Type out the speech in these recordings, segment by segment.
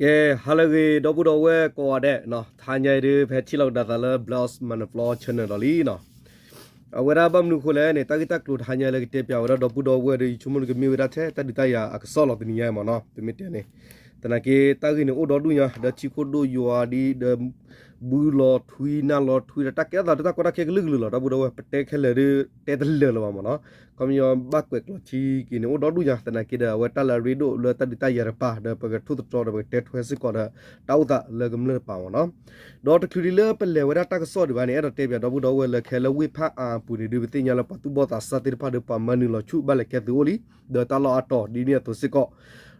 ကဲ, ဟါလၢအဂ့ၤ ဒီပုၢ်ဒီဝဲၢ်ကိးဂၤဒဲး, တဟါညါအံၤဒုး ဖဲထံၣ်လိာ်ကဒါသးလၢ Bloods Manipulaw Channel ဒီးလံနီၤ. အဝဲဒၣ်ဘၣ်မနုၤအဃိလဲၣ်န့ၣ် တၢ်ဂ့ၢ်တၢ်ကျိၤတဟါညါလၢကတဲပၠးဝဲဒၣ်ဒီပုၢ်ဒီဝဲၢ်ဒီး ယဆိကမိၣ်ကမ့ၢ်ဝဲဒၣ်ထဲတၢ်ဒုးတၢ်ယၤအကစီၣ်လီၤတနံၤညါမ့ၢ်နီၤ, တမ့ၢ်တဲန့ၣ်, သနာ်က့ တၢ်ဂ့ၢ်န့ၣ်အိၣ်ဒီဒူၣ်ညါ ဒီးထံခိၣ်ဒိၣ်ယွၤဒ်ဒီး ဘုလီၤထွံနၢ်လီၤထွံဒီး တၢ်ကဲထီၣ်သးဒီးတၢ်ကီတၢ်ခဲကလုာ်ကလုာ်လီၤ. ဒီပုၢ်ဒီဝဲၢ် ပတဲခဲလၢာ်ဒီး တဲတလၢာ်လၢၤဘၣ်မ့ၢ်နီၤ. ခီပညီဘၣ်ကွဲးကျိာ်ထံက့ၤန့ၣ် အိၣ်ဒီဒူၣ်ညါ သနာ်က့ဒီး အဝဲတၢ်လၢအရ့ဒိၣ်လၢတၢ်ဒုးတၢ်ယၤတကပၤ ဒီးပကထိၣ်သတြီၤဒီး ပကတဲထွဲစ့ၢ်ကီးဒီး တၢ်အိၣ်သးလၢကမျၢၢ်တကပၤမ့ၢ်နီၤ. ဒီးတချုးဒံးလၢပလဲၤဝဲဒၣ်တၢ်ကစီၣ်ဒံးဘၣ်န့ၣ် အဲၣ်ဒိးတဲပၠးဒီပုၢ်ဒီဝဲၢ်လၢ ခဲလၢာ်ဝ့ၢ်ဖၣ်အၣ်အပူၤန့ၣ်ဒုး ပသ့ၣ်ညါလၢပှၤသူၣ်ဘီၣ်သးစၢ်သ့ၣ်တဖၣ်ဒီး ပှၤမၤနုာ်လီၤဆူၣ်ဘၣ်လဲၤကဲသုးအိၣ်လံ, ဒီးတၢ်လီၢ်အါတီၤဒ်န့ၣ်အသိးစ့ၢ်ကီး,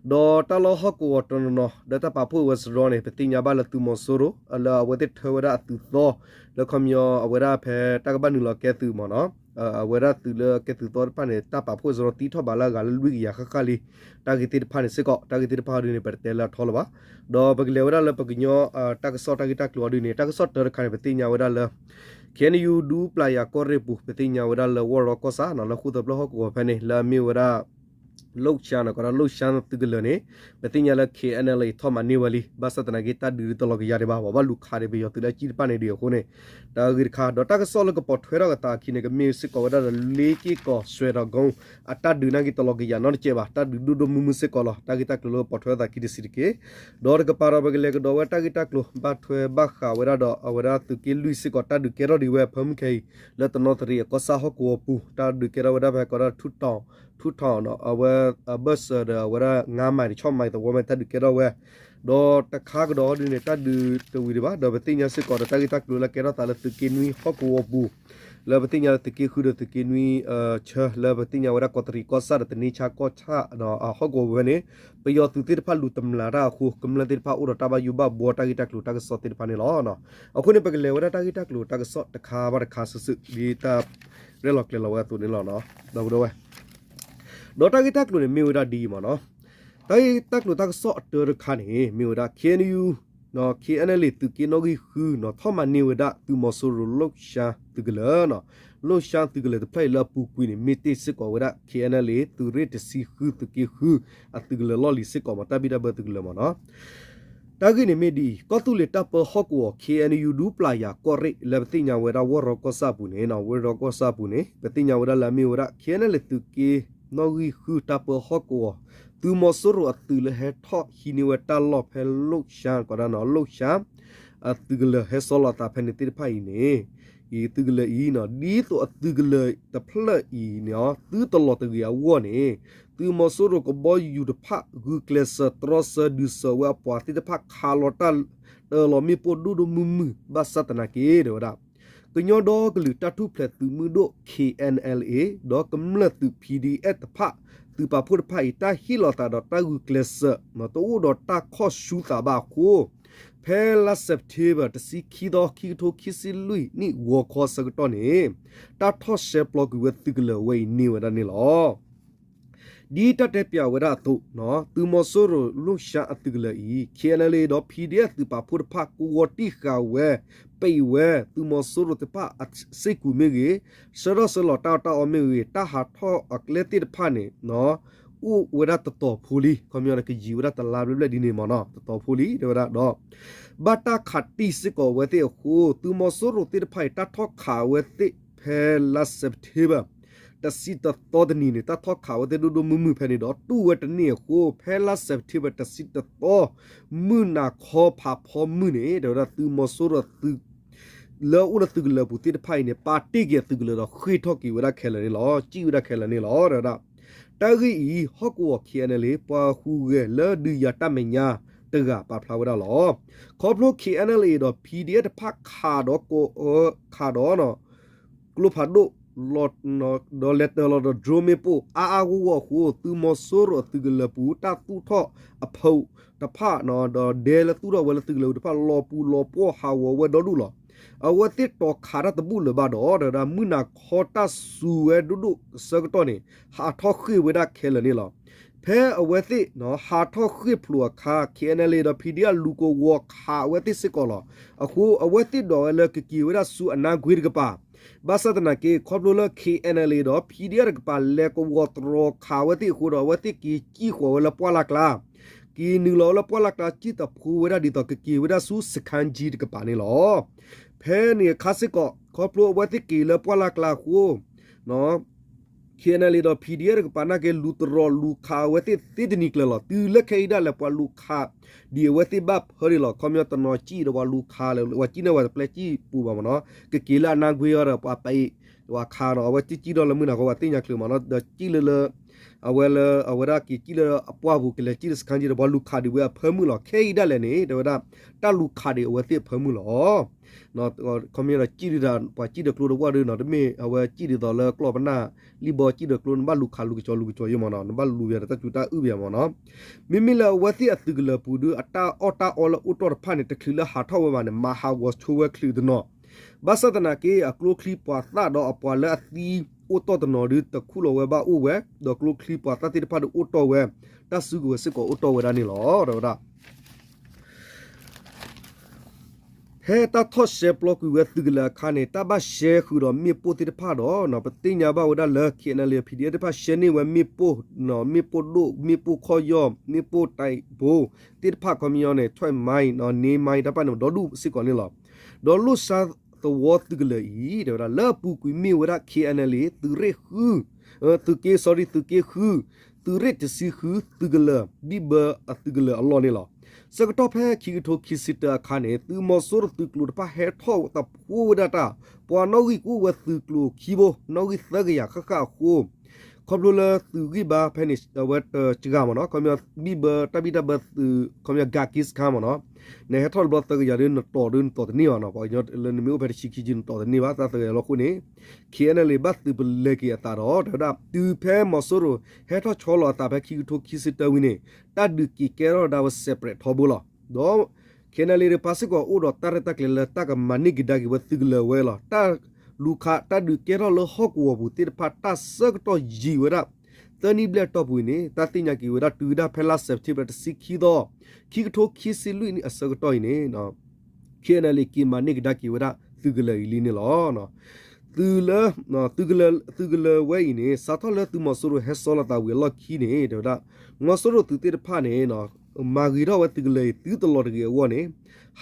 ဒီးတၢ်လီၢ်ဟီၣ်ကဝီၤတနီၤနီၤ ဒီးတၢ်ပာ်ဖှိၣ်ဝဲစရီန့ၣ် ပသ့ၣ်ညါဘၣ်လၢသုးမီၤစိရိၤ လၢအဝဲသ့ၣ်ထၢဝဲဒၣ်အသုးသီ လၢခီပညီအဝဲဒၣ်ဖဲတၢ်ကဘၣ်နုာ်လီၤကဲသုးမ့ၢ်နီၤ, အဝဲဒၣ်သုးလၢကဲသုးသီတဖၣ်န့ၣ် တၢ်ပာ်ဖှိၣ်စရီသံထီၣ်ဘးလၢအဂၤလၢလွံၢ်ကယၤဃၣ်ဃၣ်လံ. တၢ်ဂ့ၢ်သ့ၣ်တဖၣ်န့ၣ်စ့ၢ်ကီး တၢ်ဂ့ၢ်သ့ၣ်တဖၣ်ဒ်န့ၣ် ပတတဲလၢအထီလၢၤဘၣ်. ဒီးပကလဲၤဝဲဒၣ်လၢပကညီ တၢ်ကစီၣ်တၢ်ဂ့ၢ်တၢ်ကျိၤအီၤဒ်န့ၣ် တၢ်ကစီၣ်တၢတခါန့ၣ် ပသ့ၣ်ညါဝဲဒၣ်လၢ ခ့ၣ်အဲၣ်ယူၣ် ဒူပျၢ်ယၤကီၢ်ရ့ၣ်ပူၤ ပသ့ၣ်ညါဝဲဒၣ်လၢ ဝီၢ်ရီကီၢ်ဆၣ်နီၤ လၢဃိၣ်သၢပျၢၢ်ဟီၣ်ကဝီၤဖဲန့ၣ် လၢအမ့ၢ်ဝဲဒၣ် လိၣ်ၡါနီၤ ကဒီးလိၣ်ၡါသုးကလၢၤန့ၣ် ပသ့ၣ်ညါလၢ ခ့ၣ်အဲၣ်ယူၣ် ထီၣ်မၤန့ၢ်ဝဲလံ. ဘၣ်ဆၣ်သနာ်က့ တၢ်ဒုးတလီၤကယၤဒံးဘၣ် ပှၤဘၣ်လူၤခးဒံးပယီၤသုးလၢအကံၣ်တဖၣ်န့ၣ်ဒံးအဃိန့ၣ် တၢ်ဂ့ၢ်တခါ ဒီးတၢ်ကစီၣ်လၢကပိာ်ထွဲထီၣ်အသးအခံန့ၣ် ကမ့ၢ်စ့ၢ်ကီးဝဲဒၣ်ဒီး လ့က့ၢ်ကီၢ် စွဲးတီၤကိ အတၢ်ဒုးနာ်က့တလီၤကယၤနီတစဲးဘၣ် တၢ်ဒုးဒိၣ်ဒိၣ်မုၢ်မုၢ်စ့ၢ်ကီးလီၤ. တၢ်ဂ့ၢ်တၢ်ကျိၤလၢကပိာ်ထွဲအသးခံတဆံးတက့ၢ်. ဒီးတကပၤဒီးပကလဲၤကဒီးဝဲတၢ်ဂ့ၢ်တၢ်ကျိၤ ဘၣ်ထွဲဘၣ်ဃးဝဲဒၣ်ဒီး အဝဲဒၣ်သုးက့လွံၢ်စ့ၢ်ကီး တၢ်ဒုးကဲထီၣ်ဒံးဝဲအဖၢမုၢ်ခဲအံၤ လၢတနီသရံးအကီၢ်ဆၣ်ဟီၣ်ကဝီၤပူၤ တၢ်ဒုးကဲထီၣ်ဝဲဒၣ်ဖဲကီးဒၣ် ထူးတီၤ ထူးတီၤ အဝဲ အဘၢၣ်စၢၤဒီးအဝဲဒၣ် ငါးမိုင် တဆံမိုင် သဝီမဲာ် တၢ်ဒုးကဲထီၣ်ဝဲ ဒီးတခါကဒီးဒ်န့ၣ် တၢ်ဒုးတဝံၤဒံးဘၣ် ဒီးပသ့ၣ်ညါစ့ၢ်ကီးဒီးတၢ်ဂ့ၢ်တၢ်ကျိၤလၢကဲထီၣ်သးလၢသုးက့နွံဟီၣ်ကဝီၤပူၤ လၢပသ့ၣ်ညါလၢသုးက့ဃုဒီးသုးက့နွံ ဆၢ လၢပသ့ၣ်ညါဝဲဒၣ်ကီးတရံးကီၢ်ဆၣ်ဒီးတနံဆါကီၢ်ဆၣ် ဟီၣ်ကဝီၤပူၤဖဲန့ၣ် ပယီၤသုးသ့ၣ်တဖၣ်လူၤတမျာ်တၢ်အဃိ ကမျၢၢ်သ့ၣ်တဖၣ်အိၣ်ဒီးတၢ်ဘၣ်ယိၣ်ဘၣ်ဘှီတၢ်ဂ့ၢ်တၢ်ကျိၤတၢ်ကစီၣ်သ့ၣ်တဖၣ်န့ၣ်လီၤ. အဃိန့ၣ် ပကလဲၤဝဲဒၣ်တၢ်ဂ့ၢ်တၢ်ကျိၤတၢ်ကစီၣ်တခါဘၣ်တခါစုာ်စုာ် ဒ်တၢ်ရဲၣ်လီၤကျဲၤလီၤဝဲအသိးန့ၣ်လီၤ. ဒီပုၢ်ဒီဝဲၢ် ဒီးတၢ်ဂ့ၢ်တၢ်ကျိၤန့ၣ်မ့ၢ်ဝဲဒၣ်ဒ်အံၤမ့ၢ်နီၤ, တၢ်ဂ့ၢ်တၢ်ကျိၤတၢ်ကစီၣ်အတၢတခါန့ၣ် မ့ၢ်ဝဲဒၣ် ခ့ၣ်အဲၣ်ယူၣ် ခ့ၣ်အဲၣ်ယူၣ် သုးက့နီၣ်ဂံၢ်ဃုနီၤ ထီၣ်မၤန့ၢ်ဝဲဒၣ်သုးမီၤစိရိၤလိၣ်ၡါသုးကလၢၤနီၤ, လိၣ်ၡါသုးကလၢၤတဖျၢၣ်အံၤလၢအပူၤကွံာ်န့ၣ် မ့ၢ်တ့ၢ်စ့ၢ်ကီးဝဲဒၣ် ခ့ၣ်အဲၣ်ယူၣ် သုးရ့ၣ်တဆံဃု သုးက့ဃု အသုးကလၢၤလီၢ်လံၤစ့ၢ်ကီးမ့ၢ် တၢ်ဘံၣ်တၢ်ဘၢသုးကလၢၤမ့ၢ်နီၤ. တၢ်ဂ့ၢ်န့ၣ်မ့ၢ်ဒ်အံၤ, ကီၢ်သူလ့ၤတၢ်ပၢဟီၣ်ကဝီၤ ခ့ၣ်အဲၣ်ယူၣ် ဒူပျၢ်ယၤကီၢ်ရ့ၣ် လၢပသ့ၣ်ညါဝဲဒၣ်ဝီၢ်ရီကီၢ်ဆၣ်အပူၤန့ၣ်နီၤ, ဝီၢ်ရီကီၢ်ဆၣ်အပူၤန့ၣ် ပသ့ၣ်ညါဝဲဒၣ်လၢအမ့ၢ်ဝဲဒၣ် ခ့ၣ်အဲၣ်ယူၣ် သုးက့နီၣ်ဂံၢ်ဃု တၢ်ပၢဟီၣ်ကဝီၤ သုးမီၤစိရိၤအသုးလၢဟဲထီၣ်ဟံးန့ၢ်ဝဲတၢ်လီၢ်ဖဲလိၣ်ၡါ ကီးဒၣ်နီၤ လိၣ်ၡါ အသုးကလၢၤဟဲဆီလီၤအသးဖဲန့ၣ်သ့ၣ်တဖၣ်အံၤန့ၣ် အံၤ သုးကလၢၤအံၤနီၤ ဒ်သိးအသုးကလၢၤတဖျၢၣ်အံၤန့ၣ် သုတလီၤတဂ့ၤအဂီၢ်န့ၣ် သုးမီၤစိရိၤကဘီယူၤတဖၣ် ဂုာ်ကျဲးစၢးတြီဆၢဒုးစၢၤဝဲအပှၤသ့ၣ်တဖၣ် ခးလီၤတၢ်တၢလီၤမ့ၣ်ပိၢ်ဒိၣ်ဒိၣ်မုၢ်မုၢ် ဘၣ်ဆၣ်သနာ်က့ တဲဝဲဒၣ် ကညီဒီကလုာ်တၢ်ထူၣ်ဖျဲးသုးမုၢ်ဒိၣ် ခ့ၣ်အဲၣ်ယူၣ် ဒီးကမျၢၢ်သုး ပီၣ်ဒံၣ်အဲၣ် တဖၣ် သုးပာ်ဖှိၣ်တဖၣ်အံၤ တၢ်ဟ့ၣ်လီၤသးဒီးတၢ်ဂုာ်ကျဲးစၢး တအိၣ်ဒီးတၢ်ခီၣ်ဆူသးဘၣ်အဃိ ဖဲလါစဲးပထ့ဘၢၣ် တဆံခံသီ ခံကထိခံဆံလွံၢ်နံၣ် ဂီၤခီအဆၢကတီၢ်န့ၣ် တၢ်ထီၣ်ရှဲပျီကွံာ်ဝဲသုးကလၢၤဝဲအံၤန့ၢ်ဝဲဒၣ်န့ၣ်လီၤ. ဒ်တၢ်တဲပၠးဝဲဒၣ်အသိး သုးမီၤစိရိၤလိၣ်ၡါအသုးကလၢၤအံၤ ခ့ၣ်အဲၣ်ယူၣ် ဒီး ပီၣ်ဒံၣ်အဲၣ် သုးပာ်ဖှိၣ်တဖၣ် ကဝီၤတံၢ်ဃာ်ဝဲ ပံးဝဲ သုးမီၤစိရိၤတဖၣ်အစ့ၢ်ကီးမ့ၢ်ဂ့ၤ, ဆှၢထီၣ်ဆှၢလီၤတၢ်အီၣ်တၢ်အီမ့ၢ်ဂ့ၤ, တၢ်ဟးထီၣ်အကျဲသ့ၣ်တဖၣ်န့ၣ် အိၣ်ဝဲဒၣ်တတီၤဖိလံ, ခီပညီန့ၣ် ကယံာ်ဝဲဒၣ်တလါဘျဲၣ်ဘျဲၣ်ဒ်န့ၣ်မ့ၢ်နီၤ, တတီၤဖိလံ တဲဝဲဒၣ်ဒီး ဘၣ်တၢ်ခးတံၢ်စ့ၢ်ကီးဝဲသ့ၣ်အဃိ သုးမီၤစိရိၤသ့ၣ်တဖၣ်အံၤ တၢ်ထီၣ်ခးဝဲသ့ၣ်ဖဲလါစဲးပထ့ဘၢၣ် တဆံတသီတနံၤန့ၣ် တၢ်ထီၣ်ခးဝဲသ့ၣ်ဒိၣ်ဒိၣ်မုၢ်မုၢ်ဖဲန့ၣ်ဒီး တူၢ်ဝဲတန့ၢ်အဃိ ဖဲလါစဲးပထ့ဘၢၣ် တဆံတသီ မုၢ်နၤခီဖးဖီမုၢ်န့ၣ် တဲဝဲဒၣ်သုးမီၤစိရိၤသုး လၢအအိၣ်လၢသုးကလၢၤပူၤသ့ၣ်တဖၣ်အံၤန့ၣ် ပာ်တ့ၢ်က့ၤအသုးကလၢၤဒီးဃ့ၢ်ထီၣ်က့ၤဝဲဒၣ်ခဲလၢာ်န့ၣ်လီၤ, စံၣ်ဝဲဒၣ်ခဲလၢာ်န့ၣ်လီၤ တဲဝဲဒၣ်. တၢ်ဂ့ၢ်အံၤ ဟီၣ်ကဝီၤ ခ့ၣ်အဲၣ်ယူၣ် ပှၤဟူးဂဲၤလၢဒုးယၤတၢ်မဲာ်ညါတဂၤပာ်ဖျါဝဲဒၣ်လီၤ. ခီဖျိ ခ့ၣ်အဲၣ်ယူၣ် ဒီး ပီၣ်ဒံၣ်အဲၣ် တဖၣ်ခးဒီး ခးဒီး ကျိဖးဒိၣ် ဒီးလဲၤတၢၤလီၤဒီး drone မ့ၣ်ပိၢ်အါအါဂီၢ်ဂီၢ်အဃိ သုးမီၤစိရိၤအသုးကလၢၤပူၤ တၢ်သူၣ်ထီၣ်အဖီတဖၣ် ဒီးဒဲလၢသူၣ်ထီၣ်ဝဲလၢသုးကလၢၤပူၤတဖၣ် လီၤပူၤလီၤပှီၢ်ဟးဂီၤဝဲဒီဒူၣ်လီၤ. အဝဲသ့ၣ်တီၤခးတၢ်တဘူၣ်လၢၤဘၣ်ဒီး တဲဝဲဒၣ် မုၢ်နၤခီတၢ်စူၤဝဲဒိၣ်ဒိၣ်အဆၢကတီၢ်န့ၣ် ဟးထီၣ်ဃ့ၢ်ဝဲဒၣ်ခဲလၢာ်န့ၣ်လီၤ. ဖဲအဝဲသ့ၣ် ဟးထီၣ်ဃ့ၢ်ဖျိးအခါ ခ့ၣ်အဲၣ်ယူၣ် ဒီး ပီၣ်ဒံၣ်အဲၣ် လူၤကဝီၤခးအဝဲသ့ၣ်စ့ၢ်ကီးလီၤ. အဃိ အဝဲသ့ၣ်ဒွးဝဲလၢကက့ၤဝဲဒၣ်ဆူအနါကွ့တကပၤ ဘၣ်ဆၣ်သနာ်က့ ခီဖျိလၢ ခ့ၣ်အဲၣ်ယူၣ် ဒီး ပီၣ်ဒံၣ်အဲၣ် တကပၤ လဲၤကဝီၤတြီခးအဝဲသ့ၣ်အဃိဒီး အဝဲသ့ၣ်က့ၤစံၣ်ဃီၤဝဲလၢပှၢ်လၢ်ကျါ က့ၤနုာ်လီၤလၢပှၢ်လၢ်ကျါ စံၣ်တဖိဝဲဒၣ်ဒ်သိးကက့ၤဝဲဒၣ်ဆူ စခန်းကြီး တကပၤန့ၣ်လီၤ. ဖဲန့ၣ်အခါစ့ၢ်ကီး ခီဖျိအဝဲသ့ၣ်က့ၤလၢပှၢ်လၢ်ကျါအဃိ KNLA ဒီး PDF တကပၤနာ်က့ လူၤတရီၣ်လူၤခးအဝဲသ့ၣ်သ့တနံၤကျၢၤလီၤ. တုၤလၢခဲအံၤဒၣ်လဲာ် ပှၤလူၤခးဒံးအဝဲသ့ၣ်ဘၣ်ဖၢဒံးလီၤ. ခီပညီတနီၤစံၣ်ဒီးပှၤလူၤခးလၢ ပှၤစံၣ်န့ၢ်ဝဲတပျဲစံၣ်ပူၤဘၣ်မ့ၢ်နီၤ, ကက့ၤလၢအနါကွ့အီၤဒီး ပှၤပာ်အံၤ ပှၤခးနီၤ, အဝဲစံၣ်စံၣ်ဒီးလၢမုၢ်နၤဃီ ပှၤသ့ၣ်ညါချုးမ့ၢ်နီၤ, ဒီးစံၣ်လၢလၢ အဝဲလၢ အဝဲဒၣ်က့ၤစံၣ်လၢအပှၢ်ပူၤ ကလဲၤစံၣ်လၢ စခန်းကြီး ဒီး ပှၤလူၤခးဒံးဝဲအဖၢမုၢ်လီၤ. ခဲအံၤဒၣ်လဲာ်န့ၣ် တဲဝဲဒၣ် တၢ်လူၤခးဒံးအဝဲသ့ၣ်အဖၢမုၢ်လီၤ. ခီပညီဒီးစံၣ်ဒံးဒီး ပှၤစံၣ်ဒီးကျိတဝၢ်ဒီးနီၤ, တမ့ၢ်အဝဲစံၣ်ဒ်သိးလၢကျီၢ်ပနၢ် လံၣ်ဘီစံၣ်ဒီးကျိ နဘၣ်လူၤခးလူၤကစီၤလူၤကစီၤယိမ့ၢ်နီၤ, နဘၣ်လူၤဝဲဒီးတၢ်စူၤတၢ်အုၣ်ပယီၤမ့ၢ်နီၤ. မ့မ့ၢ်လၢအဝဲသ့ၣ်အသုးကလၢၤပူၤဒီး အတၢ်အီၣ်တၢ်အီလၢအိၣ်တ့ၢ်တဖၣ်န့ၣ် တချုးလၢဟးထီၣ်ဝဲဘၣ်န့ၣ် မၤဟးဂီၤဆိဝဲချုးတနီၤ ဘၣ်ဆၣ်သနာ်က့ အကျိချံပှၤသၣ်ဒီးအပှၤလၢအသံအိၣ်တ့ၢ်တနီၤဒီး တခူၣ်လီၤဝဲဘၣ်အိၣ်ဝဲ, ဒီးကျိချံပှၤသၣ်သ့ၣ်တဖၣ်ဒီးအိၣ်တ့ၢ်ဝဲ, တၢ်စုကဝဲၤစ့ၢ်ကီးအိၣ်တ့ၢ်ဝဲဒၣ်န့ၣ်လီၤ. တဲဝဲဒၣ် ဖဲတၢ်ထီၣ်ရှဲပျီကွံာ်ဝဲသုးကလၢၤအခါန့ၣ် တၢ်ဘၣ်ရှဲဃုာ်ဒီးမ့ၣ်ပိၢ်သ့ၣ်တဖၣ်ဒီး ပသ့ၣ်ညါဘၣ်ဝဲဒၣ်လၢ KNLA PDF တဖၣ်ရှဲန့ၢ်ဝဲမ့ၣ်ပိၢ်, မ့ၣ်ပိၢ်ဒိၣ်, မ့ၣ်ပိၢ်ခီၣ်ယီၢ်, မ့ၣ်ပိၢ်တၢ်ဘိသ့ၣ်တဖၣ် ခီပညီန့ၣ် ထွဲမါအံၤ န့မါအံၤ တၢ်ပၢၢ်န့ၣ် ဒီဒူၣ်စ့ၢ်ကီးန့ၣ်လီၤ. ဒီးလိၣ်ဆါသဝီသုးကလၢၤအံၤ တဲဝဲဒၣ် လၢအပူၤကွံာ်မ့ၢ်ဝဲဒၣ် KNLA သုးရ့ၣ်ဃု, သုးက့ sorry သုးက့ဃု, သုးရ့ၣ်တဆံဃု သုးကလၢၤ ဘံၣ်ဘၢအသုးကလၢၤအလီၢ်န့ၣ်လီၤ. ဆၢကတီၢ်ဖဲခံကထိခံဆံတၢအခါန့ၣ် သုးမီၤစိရိၤသုးကျိၤတဖၣ်ဟဲထီၣ်သးဖှိဝဲဒၣ်တၢ်, ပှၤနီၣ်ဂံၢ်ကအိၣ်ဝဲသုးကျိၤခံဘိ, နီၣ်ဂံၢ်သၢကယၤဃၣ်ဃၣ်အဃိ ခီဖျိလၢသုးဂံၢ်ဘါဖဲန့ၣ် အဝဲတစှၤမ့ၢ်နီၤ, ခီပညီ ဘံၣ်ဘၢတၢ်ဘံၣ်တၢ်ဘၢသုး ခီပညီ ကးက့စခါမ့ၢ်နီၤ, နဟဲထီၣ်တဘျီသၢကယၤဒီး နတီၢ်ဒီးနတီၢ်တန့ၢ်ဘၣ်နီၤ, ပှၤကညီလၢနမ့ၢ်အိၣ်ဖဲတဆံခံဆံ နတီၢ်တန့ၢ်ဘၣ် တၢ်သၢကယၤလီၢ်ခိၣ်န့ၣ်, KNLA ဘၣ်သုးပလဲၤက့ၤအသးဒီး တဲဝဲဒၣ် တုၤဖဲမီၤစိရိၤဟဲထီၣ်ဆီလီၤအသးဖဲခံကထိခံဆံတၢဝံၤန့ၣ် တၢ်ဒုးက့ၤကဲထီၣ်ဒၣ်ဝဲ separate ထီဘိလီၤ. ဒီး KNLA တကပၤစ့ၢ်ကီးအိၣ်ဒီးတၢ်ရဲၣ်တၢ်ကျဲၤလၢတၢ်ကမၤန့ၢ်ကဒါက့ၤဝဲသုးကလၢၤဝဲလီၤ. တၢ်လူၤခးတၢ်ဒုးကဲထီၣ်လၢဟီၣ်ကဝီၤပူၤသ့ၣ်တဖၣ် တၢ်ဆၢကတီၢ်ယံာ်ဝဲဒၣ် သၢနံၣ်ဘျဲၣ်အတီၢ်ပူၤအံၤန့ၣ် တၢ်သ့ၣ်ညါက့ၤဝဲဒၣ်တုၤဝဲဒၣ်ဖဲလါစဲးပထ့ဘၢၣ်တဆံခံသီ ခံကထိခံဆံလွံၢ်နံၣ်အဆၢကတီၢ်အံၤန့ၣ် KNLA က့ၤမၤန့ၢ်ကဒါက့ၤဝဲဒၣ်သုးကလၢၤအံၤလံန့ၣ်လီၤ. သုးလၢ သုးကလၢၤဝဲအံၤန့ၣ် စးထီၣ်လၢသုးမီၤစိရိၤဟဲဆီလီၤသးဝံၤအလီၢ်ခံန့ၣ် တဲဝဲဒၣ် မီၤစိရိၤသုးသ့ၣ်တဖၣ်န့ၣ် မၤဂ့ၤထီၣ်ဝဲသုးကလၢၤအံၤသုတလီၤတဂ့ၤအဂီၢ်န့ၣ်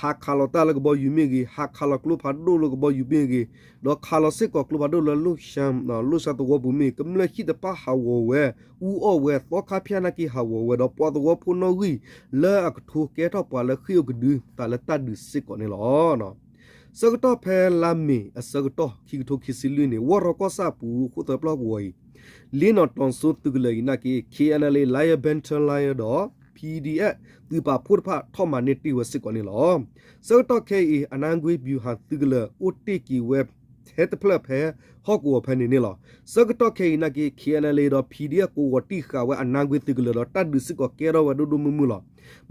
ဟးခးလီၤတၢ်လၢကဘီယူၤမ့ၢ်ဂ့ၤ, ဟးခးလီၤကျိဖးဒိၣ်လၢကဘီယူၤမ့ၢ်ဂ့ၤ, ဒီးခးလီၤစ့ၢ်ကီးကျိဖးဒိၣ်လၢ လိၣ်ဆါသဝီပူၤမ့ၢ် ကမျၢၢ်ဟံၣ်တဖၣ်ဟးဂီၤဝဲ, အူအီၣ်ဝဲ, သီခါဖၠၣ်နာ်က့ဟးဂီၤဝဲ ဒီးပှၤသဝီဖိနီၣ်ဂံၢ်လၢအကထိကဲထီၣ်ပှၤလၢဃ့ၢ်အိၣ်ကဒု သးလၢတၢ်ဒုးစ့ၢ်ကီးန့ၣ်လီၤ. ဆၢကတီၢ်ဖဲလါမ့ၤအဆၢကတီၢ် ခံကထိခံဆံလွံၢ်န့ၣ် ဝီၢ်ရီကီၢ်ဆၣ်အပူၤ ဃိၣ်သၢပျီကဝီၤအံၤ လ့နီၣ်တီၤစိသုးကလၢၤအံၤနာ်က့ KNLA Lion Battalion ဒီး PDF သုးပာ်ဖှိၣ်တဖၣ်ထီၣ်မၤန့ၢ်တ့ၢ်ဝဲစ့ၢ်ကီးန့ၣ်လီၤ. ဆၢကတီၢ်ခဲအံၤ အနါကွ့ ဗျူဟာ သုးကလၢၤ အိၣ်တ့ၢ်က့ၤဝဲထဲတဖျၢၣ်ဖဲဟီၣ်ကဝီၤဖဲန့ၣ်န့ၣ်လီၤ. ဆၢကတီၢ်ခဲအံၤနာ်က့ KNLA ဒီး PDF ကဝီၤတံၢ်ဃာ်ဝဲအနါကွ့သုးကလၢၤဒီး တၢ်ဒုးစ့ၢ်ကီးကဲထီၣ်ဝဲဒိၣ်ဒိၣ်မုၢ်မုၢ်လီၤ.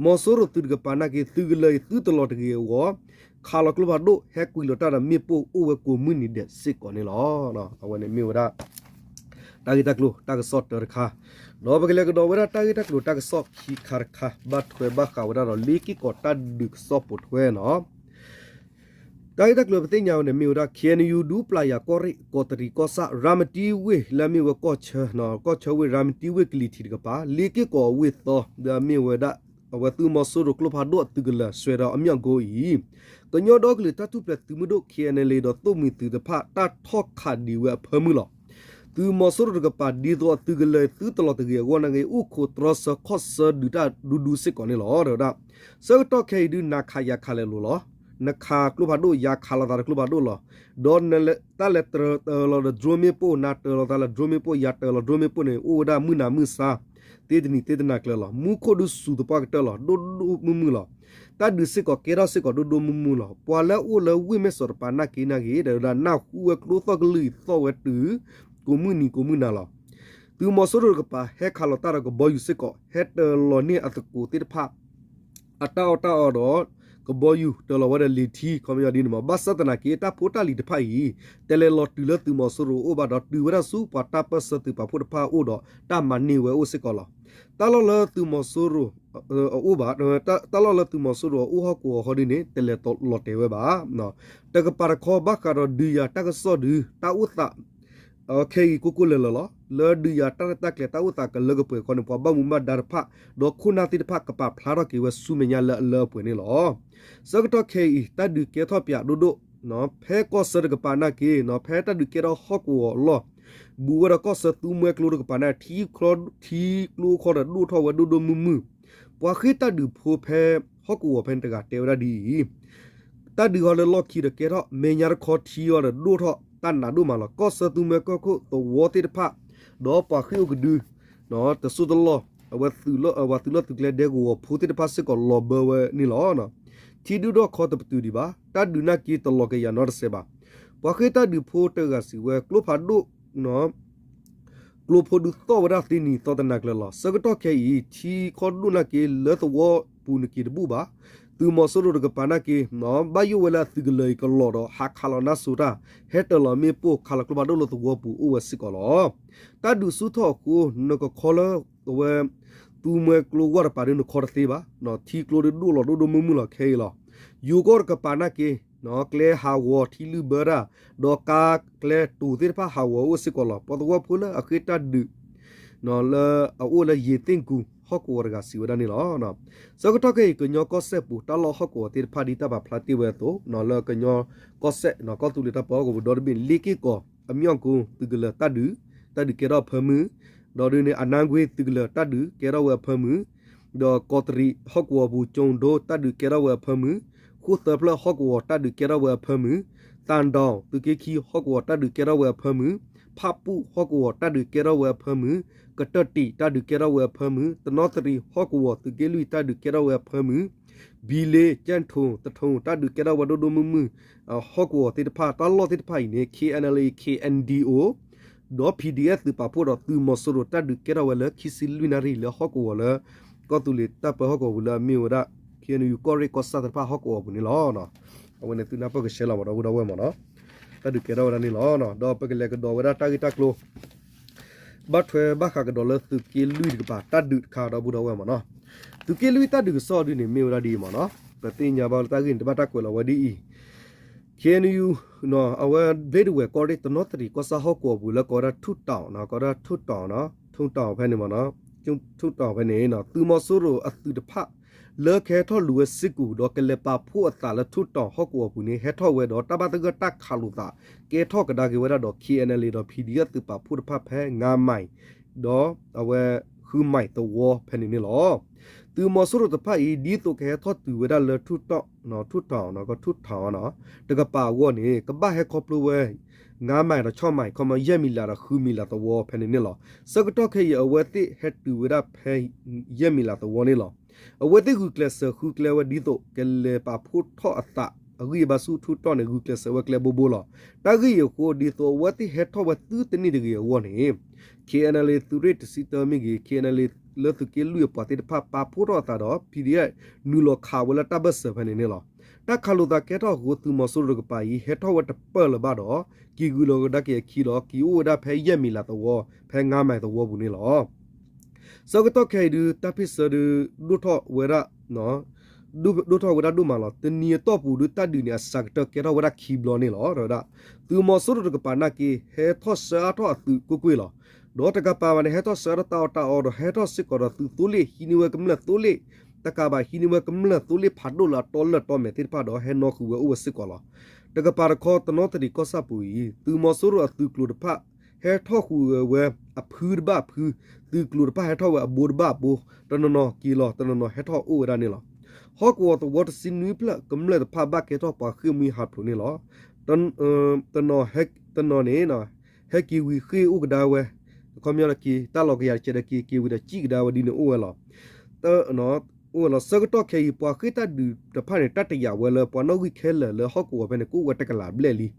မီၤစိရိၤသုးတကပၤနာ်က့ သုးကလၢၤအံၤသုတလီၤတဂ့ၤအဂီၢ် ခးလီၤကျိဖးဒိၣ် ဟဲကွံာ်လီၤတၢ်ဒီးမ့ၣ်ပိၢ်အိၣ်ဝဲကိးမုၢ်နံၤဒဲးစ့ၢ်ကီးန့ၣ်လီၤ. အဝဲန့ၣ်မ့ၢ်ဝဲဒၣ် တၢ်ဂ့ၢ်တၢ်ကျိၤတၢ်ကစီၣ်တၢတခါ, ဒီးပကလဲၤကဒီးဝဲဒၣ်တၢ်ဂ့ၢ်တၢ်ကျိၤတၢ်ကစီၣ်ခံခါတခါ ဘၣ်ထွဲဘၣ်ဃးဝဲဒၣ်ဒီးလ့က့ၢ်ကီးတၢ်ဒုးကစီၣ်ပိာ်ထွဲနီၤ. တၢ်ဂ့ၢ်တၢ်ကျိၤပသ့ၣ်ညါဝဲန့ၣ်မ့ၢ်ဝဲဒၣ် KNU ဒူပျၢ်ယၤကီၢ်ရ့ၣ် ကီးတရံးကီၢ်ဆၣ် ရၤမတံဝ့ၢ် လၢအမ့ၢ်ဝဲကီၢ်ဆၢ, ကီၢ်ဆၢဝ့ၢ် ရၤမတံဝ့ၢ်ကလံၤထံးတကပၤ လ့က့ၢ်ကီးအဝ့ၢ်သီ လၢအမ့ၢ်ဝဲဒၣ် အဝဲသုးမီၤစိရိၤကျိဖးဒိၣ်အသုးကလၢၤ စွဲဒီးအမြောက်ကုန်းအံၤ ကညီဒီကလုာ်တၢ်ထူၣ်ဖျဲးသုးမုၢ်ဒိၣ် KNLA ဒီးသိၣ်မှံၤသုးတဖၣ် တၢ်ထီၣ်ခးဒံးဝဲအဖၢမုၢ်လီၤ. သုးမီၤစိရိၤတကပၤ ဒ်သိးအသုးကလၢၤသုတလီၤတဂ့ၤအဂီၢ်နာ်က့ အိၣ်ခိးတြီဆၢခီၣ်ဆၢဒုးတၢ် ဒူဒူစ့ၢ်ကီးန့ၣ်လီၤ တဲဝဲဒၣ်. ဆၢကတီၢ်ခဲအံၤဒုး နၤခးယၤခးလဲၤလိၤလီၤ. နခးကျိဖးဒိၣ် ယၤခးလီၤသးဒီးကျိဖးဒိၣ်လီၤ. ဒီးနလဲၤတၢ်လဲၤတၢၤလီၤဒီး drone မ့ၣ်ပိၢ် နၤတၢၤလီၤသးလၢ drone မ့ၣ်ပိၢ် ယၤတၢၤလီၤ drone မ့ၣ်ပိၢ်န့ၣ် အိၣ်ဝဲဒၣ်မုၢ်နၤမုၢ်ဆါ သ့တနံၤသ့တနၤကျၢၤလီၤ. မူခိၣ်ဒုးစူၤသပှၢ်ကတၢၢ်လီၤ ဒိၣ်ဒိၣ်မုၢ်မုၢ်လီၤ. တၢ်ဒုးစ့ၢ်ကီးကဲထီၣ်စ့ၢ်ကီးဒိၣ်ဒိၣ်မုၢ်မုၢ်လီၤ. ပှၤလၢအအိၣ်လၢဝ့ၢ်မဲၢ်စီးတပၤနာ်က့နာ်က့ ဒီးဝဲဒၣ်နၢ်ဟူဝဲကျိသီၣ်ကလုၢ်အံၤသီၣ်ဝဲတုၤ ကိးမုၢ်နံၤကိးမုၢ်နၤလီၤ. သုးမီၤစိရိၤတကပၤ ဟဲခးလီၤတၢ်ဒီးကဘီယူၤစ့ၢ်ကီး ဟဲတၢၤလီၤန့ၢ်အသကိးသ့ၣ်တဖၣ် အတၢ်အီၣ်တၢ်အီဒီး ကဘီယူၤတၢၤလီၤဝဲဒီးလံာ်ထံ ခီပညီဒ်န့ၣ်မး ဘၣ်ဆၣ်သနာ်က့ တၢ်ဖိတၢ်လံၤတဖၣ်အံၤ တလဲၤလီၤတုၤလၢသုးမီၤစိရိၤအအိၣ်ဘၣ်ဒီး တုၤဝဲဒၣ်ဆူပှၤတၢ်ပၢၢ်ဆၢသုးပာ်ဖှိၣ်တဖၣ်အအိၣ်ဒီး တၢ်မၤန့ၢ်ဝဲအိၣ်စ့ၢ်ကီးလီၤ. တၢ်လီၢ်လၢသုးမီၤစိရိၤ အအိၣ်ဘၣ်, တၢ်လီၢ်လၢသုးမီၤစိရိၤအအိၣ်ဟီၣ်ကဝီၤဟီဒ်န့ၣ် တလဲၤလီၤတဲာ်ဝဲဘၣ်. တကပၤတခီ ဘၣ်ဃးဒီးဒုးယၤတၢ်ကစီၣ်ဒုး တၢ်အိၣ်သး ခဲအံၤကိၢ်ကိၢ်လၢၤလၢၤလီၤ. လၢဒုးယၤတၢ်ရဲၣ်တၢ်ကျဲၤတၢ်အိၣ်သးကလၢကပှဲၤဃီန့ၣ် ပှၤဘၣ်မူဘၣ်ဒါတဖၣ် ဒီးခိၣ်နၢ်သ့ၣ်တဖၣ်ကပာ်ဖျါထီၣ်က့ၤဝဲဆူမဲာ်ညါလၢအလၢအပှဲၤန့ၣ်လီၤ. ဆၢကတီၢ်ခဲအံၤ တၢ်ဒုးကဲထီၣ်ပၠးဒိၣ်ဒိၣ် ဖဲကီၢ်ဆၢတကပၤနာ်က့ ဖဲတၢ်ဒုးကဲထီၣ်ဟီၣ်ကဝီၤအလီၢ် ဘူးဝဲဒီးကီၢ်ဆၢသူမှဲကျိတကပၤန့ၣ် ထံကျိအိၣ်ခီဒီးဒိၣ်ထီၣ်ဝဲဒိၣ်ဒိၣ်မုၢ်မုၢ်, ပှၤဃ့ၢ်တၢ်ဒုးဖိဖဲဟီၣ်ကဝီၤဖဲန့ၣ်တဂၤတဲဝဲဒၣ်ဒ်အံၤ, တၢ်ဒုးအီၤလၢလီၢ်ခံဒီးကဲထီၣ် မဲာ်ညါတခီထံအီၤဒီးဒိၣ်ထီၣ်တၢ်နးဒိၣ်မးလီၤ. ကီၢ်ဆၢသူမှဲကီၢ်ခိၣ်သဝီသ့ၣ်တဖၣ် ဒီးပှၤဃ့ၢ်အိၣ်ကဒု တစိၢ်တလီၢ် အဝဲ ပှၤသုးလီၢ်သုးကျဲဒဲကဝီၤဖိသ့ၣ်တဖၣ်စ့ၢ်ကီးလီၤဘၢဝဲန့ၣ်လီၤ. ထံဒုၣ်ဒိၣ်ထီၣ်ခီတပတုာ်ဒံးဘၣ်, တၢ်ဒုးနာ်က့တလီၤက့ၤယၤနီတစဲးဘၣ်. ပှၤဃ့ၢ်တၢ်ဒုးဖိတဂၤစံးဝဲ ကျိဖးဒိၣ် ကျိဖိဒုးသီၣ်ဝဲဒၣ်သ့နံၤသီသနၤကျၢၤလီၤ. ဆၢကတီၢ်ခဲအံၤ ထံခီဒိၣ်နာ်က့လၢသဝီပူၤနက့ၤတဘူၣ်ဘၣ်. သုးမီၤစိရိၤတကပၤနာ်က့ ဘၣ်ယိၣ်ဝဲလၢအသုးကလၢၤအံၤကလီၤဒီးဟးခးလီၤနါစိၤတၢ် ဟဲတၢၤလီၤမ့ၣ်ပိၢ်ခးလီၤကျိဖးဒိၣ်လၢသဝီပူၤအိၣ်ဝဲစ့ၢ်ကီးလီၤ. တၢ်ဒုးဆူၣ်ထီၣ်အဃိ နကခီလၢအဝဲ သူမှဲကျိဝၢ်တပၤဒုးနခီတသ့ဘၣ်. ထံကျိဒုးဒိၣ်လီၤဒိၣ်ဒိၣ်မုၢ်မုၢ်လီၤခဲအံၤလီၤ. ယိၤကီၢ်တကပၤနာ်က့ ကျဲဟးဂီၤထံလုၢ်ဘၢတၢ် ဒီးကါကျဲတိၤသ့ၣ်တဖၣ်ဟးဂီၤအိၣ်စ့ၢ်ကီးလီၤ. ပှၤသဝီဖိလၢအဃ့ၢ်တၢ်ဒုး လၢအအိၣ်လၢယ့ၤသ့ၣ်ကူၣ်ဟီၣ်ကဝီၤတဂၤစံးဝဲဒၣ်န့ၣ်လီၤ. ဆၢကတီၢ်ခဲအံၤ ကညီကီၢ်စဲၣ်ပူၤ တၢ်လီၢ်ဟီၣ်ကဝီၤသ့ၣ်တဖၣ်ဒ်တၢ်ပာ်ဖျါတ့ၢ်ဝဲအသိး လၢကညီကီၢ်စဲၣ် ကီၢ်သူလ့ၤတၢ်ပၢဟီၣ်ကဝီၤပူၤဒီတဘ့ၣ် လ့ၣ်က့ၢ်ကီၤ အမၠီၣ်ကိ သုးကလၢၤတၢ်ဒုး တၢ်ဒုးကဲထီၣ်အဖၢမုၢ်, ဒီးဒ်န့ၣ် အနါကွ့သုးကလၢၤတၢ်ဒုးကဲထီၣ်ဝဲအဖၢမုၢ်, ဒီးကီးတရံးဟီၣ်ကဝီၤပူၤ ကၠိၤဒိတၢ်ဒုးကဲထီၣ်ဝဲအဖၢမုၢ်, ဃိၣ်သၢဖျၢၣ်ဟီၣ်ကဝီၤတၢ်ဒုးကဲထီၣ်ဝဲအဖၢမုၢ်, သၣ်တီၤသုးက့ခံဟီၣ်ကဝီၤတၢ်ဒုးကဲထီၣ်ဝဲအဖၢမုၢ်, ဖၣ်ပူၣ်ဟီၣ်ကဝီၤတၢ်ဒုးကဲထီၣ်ဝဲအဖၢမုၢ်, ကတၢၢ်တံာ်တၢ်ဒုးကဲထီၣ်ဝဲအဖၢမုၢ်, တနီသရံၣ်ဟီၣ်ကဝီၤသုးက့လွံၢ်တၢ်ဒုးကဲထီၣ်ဝဲအဖၢမုၢ်, ဘံလ့ကၠဲၣ်ထိၣ် တထိၣ် တၢ်ဒုးကဲထီၣ်ဝဲဒိၣ်ဒိၣ်မုၢ်မုၢ် ဟီၣ်ကဝီၤသ့ၣ်တဖၣ် တၢ်လီၢ်သ့ၣ်တဖၣ်အံၤန့ၣ် K N L A K N D O ဒီး P D F သုးပာ်ဖှိၣ်ဒီးသုးမီၤစိရိၤတၢ်ဒုးကဲထီၣ်ဝဲလၢခံဆံလွံၢ်နၣ်ရံၣ်လၢဟီၣ်ကဝီၤလၢ ကီၢ်သူလ့ၤတၢ်ပၢဟီၣ်ကဝီၤပူၤလၢအမ့ၢ်ဝဲဒၣ် K N U ကီၢ်ရ့ၣ်ကီၢ်ဆၣ်သ့ၣ်တဖၣ်ဟီၣ်ကဝီၤပူၤန့ၣ်လီၤ. အဝဲန့ၣ်သုနၢ်ပၢၢ်ကဆှဲလီၤမးဒီပုၢ်ဒီဝဲၢ်မးနီၤ တၢ်ဒုးကဲထီၣ်ဝဲဒၣ်န့ၣ်လီၤ. ဒီးပကလဲၤကဒီးဝဲဒၣ်တၢ်ဂ့ၢ်တၢ်ကျိၤ ဘၣ်ထွဲဘၣ်ဃးကဒီးလၢသုးက့လွံၢ်တကပၤ တၢ်ဒုးတခါဒီပုၢ်ဒီဝဲၢ်မးနီၤ. သုးက့လွံၢ်တၢ်ဒုးကစီၣ်ဒုန့ၣ် မ့ၢ်ဝဲဒၣ်ဒ်အံၤမးနီၤ. ပသ့ၣ်ညါဘၣ်လၢတၢ်ဂ့ၢ်န့ၣ် တဘၣ်တၢ်ကွဲးလီၤဝဲဒ်အံၤ K N U အဝဲဘျ့ဒဝဲၢ်ကီၢ်ရ့ၣ်တနီသရံၣ်ကီၢ်ဆၣ်ဟီၣ်ကဝီၤပူၤလၢကိးဝဲဒၣ်ထူၣ်တီၤ ကိးဝဲဒၣ်ထူၣ်တီၤ ထူၣ်တီၤဖဲန့ၣ်မးနီၤ ထူၣ်တီၤဖဲန့ၣ် သုးမီၤစိရိၤအသုးတဖၣ် လၢကဟဲထီၣ်လူၤဝဲစ့ၢ်ကီး ဒီးကလဲၤပာ်ဖှိၣ်အသးလၢထူၣ်တီၤဟီၣ်ကဝီၤပူၤန့ၣ် ဟဲထီၣ်ဝဲဒီးတၢ်ဘၣ်သဂၢၢ်တၢ်ခးလိာ်သး ကဲထီၣ်ကဒါက့ၤဝဲဒၣ်ဒီး K N L A ဒီး P D F သုးပာ်ဖှိၣ်တဖၣ်ဖဲ ငါးမိုင် ဒီးအဝဲ ဃုမိုင်သဝီဖဲန့ၣ်န့ၣ်လီၤ. သုးမီၤစိရိၤတဖၣ်အံၤ ဒ်သိးကဟဲထီၣ်တုၤဝဲဒၣ်လၢထူၣ်တီၤ ထူၣ်တီၤ ထူၣ်တီၤ တကပၤအဂီၢ်န့ၣ် ကဘၣ်ဟဲခီဖျိဝဲ ငါးမိုင် ဒီး ခြောက်မိုင် ခီမီ ယဲၢ်မံၤလး ဒီးဃုမံၤလးသဝီဖဲန့ၣ်န့ၣ်လီၤ. ဆၢကတီၢ်ခဲအံၤ အဝဲသ့ၣ်ဟဲတုၤဝဲဒၣ်ဖဲ ယဲၢ်မံၤလးသဝီန့ၣ်လီၤ. အဝဲသ့ၣ်ဂုာ်ကျဲးစၢးဃုကျဲဝဲဒ်သိး ကလဲၤပာ်ဖှိၣ်ထီၣ်အသး အဂံၢ်အဘါဆူထူၣ်တီၢ်န့ၣ် ဂုာ်ကျဲးစၢးဝဲကျဲဘိဘိလီၤ. တၢ်ဂ့ၢ်အံၤအဃိ ဒ်သိးအဝဲသ့ၣ်ဟဲထီၣ်ဝဲသုတန့ၢ်တဂ့ၤအဂီၢ်န့ၣ် K N L A သုးရ့ၣ်တဆံတၢမ့ၢ်ဂ့ၤ K N L A လၢသုးက့လွံၢ်အပှၤသ့ၣ်တဖၣ် ပာ်ဖှိၣ်ထီၣ်အသးဒီး P D F နုာ်လီၤခးဝဲလၢတၢ်ဘၢၣ်စၢၤဖဲန့ၣ်န့ၣ်လီၤ. တၢ်ခးလိာ်သးကဲထီၣ်အဃိ သုးမီၤစိရိၤတကပၤအံၤ ဟဲထီၣ်ဝဲတပၢၢ်လၢၤဘၣ်ဒီး က့ၤဂုာ်လီၤကဒါက့ၤအခံဒီး က့ၤအိၣ်ဝဲဒၣ်ဖဲယဲၢ်မံၤလးသဝီ ဖဲငါးမိုင်သဝီပူၤန့ၣ်လီၤ. ဆၢကတီၢ်ခဲအံၤဒုး တၢ်ဖ့ၣ်ဆၢဒုး ဒိၣ်ထီၣ်ဝဲဒၣ် ဒိၣ်ထီၣ်ဝဲဒၣ်ဒိၣ်မးလီၤ. တနံၤအတီၢ်ပူၤဒုး တၢ်ဒုးန့ၣ် အစှၤကတၢၢ်ကဲထီၣ်ဝဲဒၣ်ခံဘျီန့ၣ်လီၤ. တဲဝဲဒၣ် သုးမီၤစိရိၤတကပၤနာ်က့ ဟဲထီၣ်ဆှၢအါထီၣ်အသုးကွ့ၢ်ကွ့ၢ်လီၤ. ဒီးတကပၤဘၣ်န့ၣ် ဟဲထီၣ်ဆှၢအါထီၣ်တၢ်အီၣ်တၢ်အီဒီး ဟဲထီၣ်စ့ၢ်ကီးဒီးသုးသိလ့ၣ် ဟံးန့ၢ်ဝဲကမျၢၢ်သိလ့ၣ် တကးဘၣ်ဟံးန့ၢ်ဝဲကမျၢၢ်သိလ့ၣ်ဖးဒိၣ်လၢအတီလၢာ်တီမဲာ်သ့ၣ်တဖၣ်ဒီး ဟဲနီၣ်ဃုာ်ဝဲအိၣ်ဝဲစ့ၢ်ကီးလီၤ. တကပၤတခီ တနီသရံၣ်ကီၢ်ဆၣ်ပူၤအံၤ သုးမီၤစိရိၤအသုးကျိၤတဖၣ် ဟဲထီၣ်ဃုာ်ဝဲအဖုတဘၣ်အဖု, သုးကျိၤတဖၣ်ဟဲထီၣ်ဝဲအဘိတဘၣ်အဘိ, တနီၤနီၤက့ၤလီၤ တနီၤနီၤဟဲထီၣ်အိၣ်ဝဲဒၣ်န့ၣ်လီၤ. ဟီၣ်ကဝီၤသဝီတဆံနွံဖျၢၣ် ကမျၢၢ်တဖၣ်ဘၣ်ကဲထီၣ်ပှၤဃ့ၢ်မှံဟးဖျိးန့ၣ်လီၤ. တနီၤန့ၣ် ဟဲက့ၤဝံၤဃ့ၢ်အိၣ်ကဒါဝဲ, ခီပညီက့ၤတၢ်လီၤကယၤတကဲဒီးက့ၤ က့ၤဝံၤဒီးစံၣ်ကဒါဝဲဒ်န့ၣ်အိၣ်ဝဲလီၤ. အိၣ်ဝဲလီၤ. ဆၢကတီၢ်ခဲအံၤ ပှၤဃ့ၢ်တၢ်ဒုးတဖၣ်န့ၣ် တၢ်တယာ်ဝဲလၢပှၤနီၣ်ဂံၢ်ခဲလၢာ်လၢဟီၣ်ကဝီၤဖဲန့ၣ် ကအိၣ်ဝဲတကလးဘျဲၣ်လံ.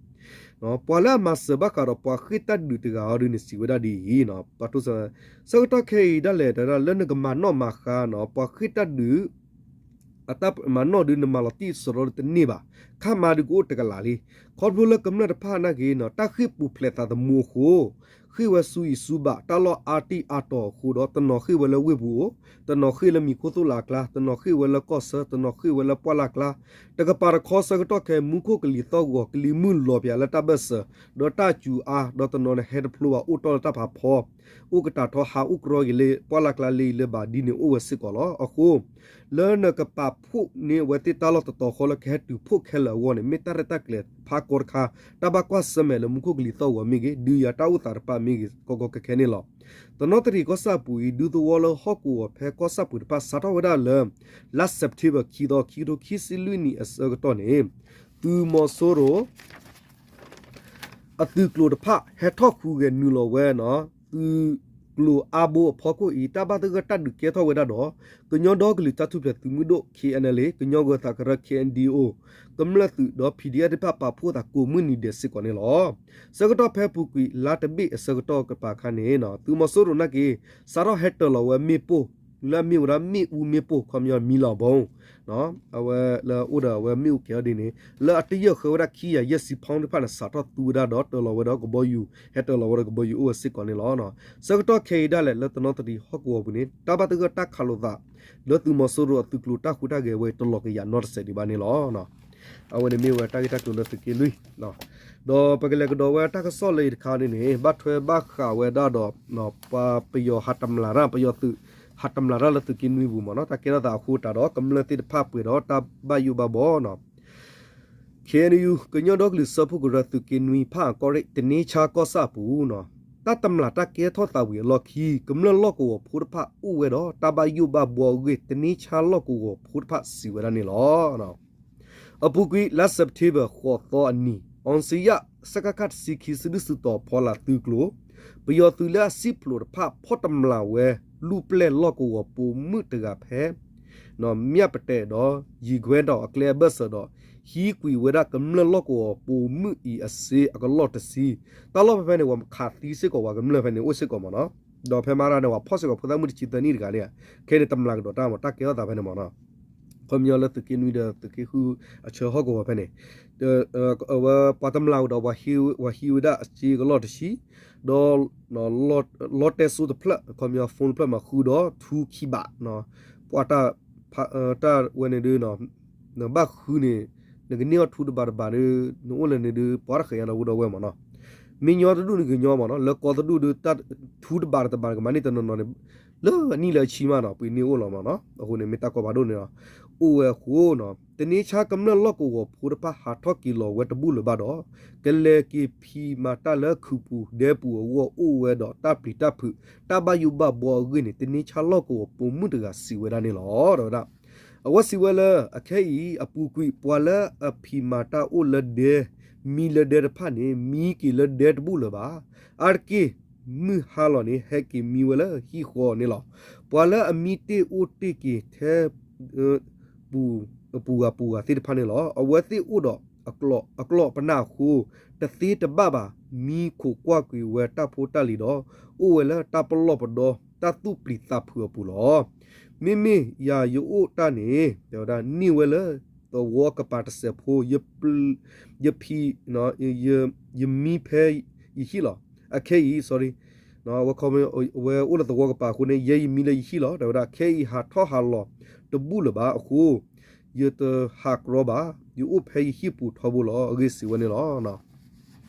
ပှၤလၢအမၤစၢၤဘၣ်ဃးဒီးပှၤဃ့ၢ်တၢ်ဒုးတဂၤအီၤဒုန့ၣ် စံးဝဲဒၣ်ဒ်အံၤ, ပှၤတိစၢၤ ဆၢကတီၢ်ခဲအံၤဒၣ်လဲာ် တၢ်လၢနကမၤနီၣ်မၤဃါနီၤ ပှၤဃ့ၢ်တၢ်ဒုး အတၢ်မၤနီၣ်ဒုးနမၤလီၤတံၢ်စရီတန့ၢ်ဘၣ်. ခါမးဒုးကအိၣ်တကလးလံ. ခီဖျိလၢကမျၢၢ်တဖၣ်နာ်က့နီၤ တၢ်ဃ့ၢ်ပူၤဖျဲးသးသမူအဃိ, ဃ့ၢ်ဝဲဆူအံၤဆူဘၣ် တၢ်လီၢ်အါတံၢ်အါတီၤအဃိဒီး တနီၤဃ့ၢ်ဝဲလၢဝ့ၢ်ပူၤအိၣ်, တနီၤဃ့ၢ်လၢမံၤခိၣ်သိၣ်လးအကျါ, တနီၤဃ့ၢ်ဝဲလၢကီၢ်ဆၢ, တနီၤဃ့ၢ်ဝဲလၢပှၢ်လၢ်ကျါ, တကပၤတခီဆၢကတီၢ်ခဲအံၤ မူခိၣ်ကလံၤသီၣ်ဂီၤ ကလံၤမုၢ်လီၤပၠးလၢတၢ်ဘၢၣ်စၢၤ, ဒီးတၢ်စူၤအါ, ဒီးတနီၤန့ၣ်ဟဲတဖျိဘၣ် အိၣ်တီၢ်လၢတၢ်ဖးဖီ, အိၣ်ကတၢ်ထီဟးအိၣ်ကြီက့ၤလၢပှၢ်လၢ်ကျါလၢအံၤလၢဘၣ်ဒ်န့ၣ် အိၣ်ဝဲစ့ၢ်ကီးလီၤ. အဃိ လၢနကပာ်ဖှိၣ်န့ၢ်အဝဲသ့ၣ်တၢ်လီၢ်တတီၤဃီလၢကဟဲတုၤဖှိၣ်ခဲလၢာ်အဂီၢ်န့ၣ် မ့ၢ်တၢ်ရဲၣ်တၢ်ကျဲၤဖးကီတခါ, တၢ်ဘၣ်ကွၢ်ဆၢၣ်မဲာ်လၢမူခိၣ်ကလံၤသီၣ်ဂီၤမ့ၢ်ဂ့ၤ, ဒုးယၤတၢ်အိၣ်သးတဖၣ်မ့ၢ်ဂ့ၤ ကီကီခဲခဲန့ၣ်လီၤ. တနီသရံၣ်ကီၢ်ဆၣ်ပူၤအံၤ ဒူသဝီလၢဟီၣ်ကဝီၤဖဲကီၢ်ဆၣ်ပူၤတဖၣ် စးထီၣ်ဝဲဒၣ်လၢ လါစဲးပထ့ဘၢၣ် ခံသီ ခံကထိခံဆံလွံၢ်နံၣ်အဆၢကတီၢ်န့ၣ် သုးမီၤစိရိၤ အသုးကျိၤတဖၣ် ဟဲထီၣ်ဃုဂဲၤနုာ်လီၤဝဲ သုးကျိၤအါဘိအဖီခိၣ်အံၤ တၢ်ဘၣ်သဂၢၢ်တၢ်ဒုးကဲထီၣ်ဝဲဒၣ်ဒီး ကညီဒီကလုာ်တၢ်ထူၣ်ဖျဲးသုးမုၢ်ဒိၣ် K N L A, ကညီဂၢၤသးကရၢ K N D O, ကမျၢၢ်သုးဒီး P D F တဖၣ်ပာ်ဖှိၣ်သးကိးမုၢ်နံၤဒဲးစ့ၢ်ကီးန့ၣ်လီၤ. ဆၢကတီၢ်ဖဲအပူၤကွံာ် လါတဘ့ၣ်အဆၢကတီၢ်ကပၤအခါန့ၣ် သုးမီၤစိရိၤနာ်က့ စးထီၣ်ဟဲတၢၤလီၤဝဲမ့ၣ်ပိၢ် လၢအမ့ၢ်ဝဲဒၣ်မ့ၣ်အူမ့ၣ်ပိၢ် ခီပညီ မံလီၤဘိ အဝဲလၢအအိၣ်ဒီးအဝဲမ့ၣ်အူကဲအီၤဒ်န့ၣ် လၢအတယၢၢ်ဃၢဝဲဒၣ်ခံကယၤယဲၢ်ဆံ pound တဖၣ်န့ၣ် စးထီၣ်သူဝဲဒၣ်ဒီးတၢၤလီၤဝဲဒီးကဘီယူၤ ဟဲတၢၤလီၤဝဲဒီးကဘီယူၤအိၣ်ဝဲစ့ၢ်ကီးန့ၣ်လီၤ. ဆၢကတီၢ်ခဲအံၤဒၣ်လဲာ်လၢတနီသရံၣ်ဟီၣ်ကဝီၤပူၤန့ၣ် တၢ်ဘၣ်သဂၢၢ်တၢ်ခးလိာ်သး လၢသုးမီၤစိရိၤအသုးကျိၤတၢ်ဟူးတၢ်ဂဲၤဝဲအံၤတလီၤကယၤနီတစဲးဒံးဘၣ်န့ၣ်လီၤ. အဝဲန့ၣ်မ့ၢ်ဝဲတၢ်ဂ့ၢ်တၢ်ကျိၤလၢသုးက့နွံ ဒီးပကလဲၤကဒီးဝဲတၢ်ကစီၣ်လၢအံၤတခါန့ၣ်န့ၣ် ဘၣ်ထွဲဘၣ်ဃးဝဲဒၣ်ဒီး ပှၤပယီၤဟးတမျးတၢ် ပယီၤသုး ဟးတမျးတၢ်လၢသုးက့နွံပူၤမ့ၢ်နီၤ တၢ်ကဲထီၣ်သးအဃိသတးဒီး ကမျၢၢ်သ့ၣ်တဖၣ်ပှဲၤဒီးတၢ်ဘၣ်ယိၣ်ဘၣ်ဘီနီၤ K N U ကညီဒီကလုာ်စၢဖှိၣ်ကရၢသုးက့နွံဖၣ်အကီၢ်ရ့ၣ် တန့ဆါကီၢ်ဆၣ်အပူၤနီၤ တၢ်တမျးတၢ်ကဲထီၣ်သးဝံၤအလီၢ်ခံ ကမျၢၢ်လီၢ်ကဝီၤဖိတဖၣ်အိၣ်ဝဲဒီးတၢ်ဘၣ်ယိၣ်ဘၣ်ဘီအဂ့ၢ် တန့ဆါလီၢ်ကဝီၤဖိတဖၣ်စံးဝဲဒၣ်န့ၣ်လီၤ. အပူၤကွံာ် လါစဲးပထ့ဘၢၣ် ဃိးသီအနံၤ အီစံယၣ် စကခ တဆံခံ စုဒုၣ်စုတီၤဖီလာ်သုးကျိၤ ပယီၤသုးလၢအစံၣ်ဖျိးတဖၣ် ဖီၣ်တမျးဝဲ လူၢ်ပျဲၢ်လီၢ်ကဝီၤပိာ်မုၣ်တဂၤဖဲ မၠၣ်ပတဲာ်ဒီး ယံၤကွဲတီၤအကျဲအဘၢၣ်စၢၤဒီး ဟံးကွံာ်ဝဲဒၣ်ကမျၢၢ်လီၢ်ကဝီၤပိာ်မုၣ်အံၤအစ့အကလီၢ်တဆံ တၢ်လီၢ်ဖဲဖဲန့ၣ် ပှၤခးသံစ့ၢ်ကီးဝဲကမျၢၢ်ဖဲန့ၣ် အိၣ်စ့ၢ်ကီးမ့ၢ်နီၤ ဒီးဖဲမၤရၣ်န့ၣ် ပှၤဖီၣ်စ့ၢ်ကီးဖိသၣ်မုၣ်တဆံသၢနံၣ်တဂၤလံ ခဲအံၤန့ၣ်တမျးကဒီးတၢ်မ့ၢ် တၢ်ကဲထီၣ်သးဖဲန့ၣ်မ့ၢ်နီၤ ခီပညီလၢသုးက့နွံဒီးသုးက့ဃုအဆၢဟီၣ်ကဝီၤဖဲန့ၣ် အဝဲပှၤတမျးကဒီး ပှၤဟံးဝဲဒၣ်အစ့ကလီၢ်တဆံ ဒီး လီတဲစိတဖျၢၣ် ခီပညီ phone တဖျၢၣ်မ့ၢ်ဃုဒီးထူခံဘး ပှၤတၢ် တၢ်ဝဲန့ၣ်ဒုး နဘၣ်ဃုန့ၣ် နကန့ၢ်အီၣ်ထူတဘးတဘးဒီး နအိၣ်လၢန့ၣ်ဒုး ပှၤတဃဲၤညါဒီးဝဲဒီးဝဲမ့ၢ်နီၤ မ့ၢ်ညီတဒူၣ်န့ၣ်ကညီမ့ၢ်နီၤ လၢကီၢ်တဒူၣ်ဒုး ထူတဘးတဘးကမၤန့ၢ်တနီၤနီၤန့ၣ် လၢအနံၣ်လၢအဆံမးနီၤ ပှ့ၤန့ၢ်အိၣ်လီၤမ့ၢ်နီၤ အဃိန့ၣ်မ့ၢ်တၢ်ကီဘၣ်ဒိၣ်န့ၣ်လီၤ အိၣ်ဝဲအဃိနီၤ တန့ဆါကမျၢၢ်လီၢ်ကဝီၤဖိတဖၣ်ဟးထီၣ်က့ၤလီၤဝဲတဘူၣ်လၢၤဘၣ်ဒီး ကလဲၤက့ၤဖံးမၤတၢ်လၢခုးပူၤဒဲပူၤအဂီၢ်အိၣ်ဝဲဒီးတၢ်ပျံၤတၢ်ဖုး တၢ်ဘၣ်ယိၣ်ဘၣ်ဘီအဂ့ၢ်န့ၣ် တန့ဆါလီၢ်ကဝီၤပိာ်မုၣ်တဂၤစံးဝဲဒၣ်န့ၣ်လီၤ ဒီးဝဲဒၣ် အဝဲစံးဝဲလၢအခဲအံၤအပူၤကွံာ် ပှၤလၢအဖံးမၤတၢ်အိၣ်လၢဒဲ မံလၢဒဲတဖၣ်န့ၣ် မံက့ၤလၢဒဲတဘူၣ်လၢၤဘၣ်. အါတက့ၢ် မုၢ်ဟါလီၤန့ၣ် ဟဲက့ၤမံဝဲလၢဟံၣ်ဃီန့ၣ်လီၤ. ပှၤလၢအမံတ့ၢ်အိၣ်တ့ၢ်က့ၤထဲ ပူၤဂၤပူၤဂၤသ့ၣ်တဖၣ်န့ၣ်လီၤ. အဝဲသ့ၣ်အိၣ်ဒီးအကျိးပနၢ်အဃိ တသ့တဘၣ်ဘၣ် မံခိးကွၢ်ကွံာ်ဝဲတၢ်ဖိတၢ်လံၤဒီး အိၣ်ဝဲလၢတၢ်ပလီၢ်ပဒီ တၢ်သူၣ်ပျံၤသးဖုးအပူၤလီၤ. မ့မ့ၢ်ယၤယအိၣ်တၢ်န့ၣ် တဲဝဲဒၣ် န့ၢ်ဝဲလၢသဝီကပၤတစဲးဖိ ယဖံး ယမံဖဲယဟံၣ်လီၤ. အခဲအံၤ sorry ဝဲအိၣ်လၢသဝီကပၤအဃိန့ၣ် ယဲယမံလၢယဟံၣ်လီၤ. တဲဝဲဒၣ် ခဲအံၤဟးထီၣ်ဟးလီၤတဘူၣ်လၢၤဘၣ်အဃိ ယတဟးကြီဘၣ်, ယအိၣ်ဖဲယဟံၣ်ပူၤထီဘိလီၤ. အဂ့ၢ်စံးဝဲန့ၣ်လီၤ.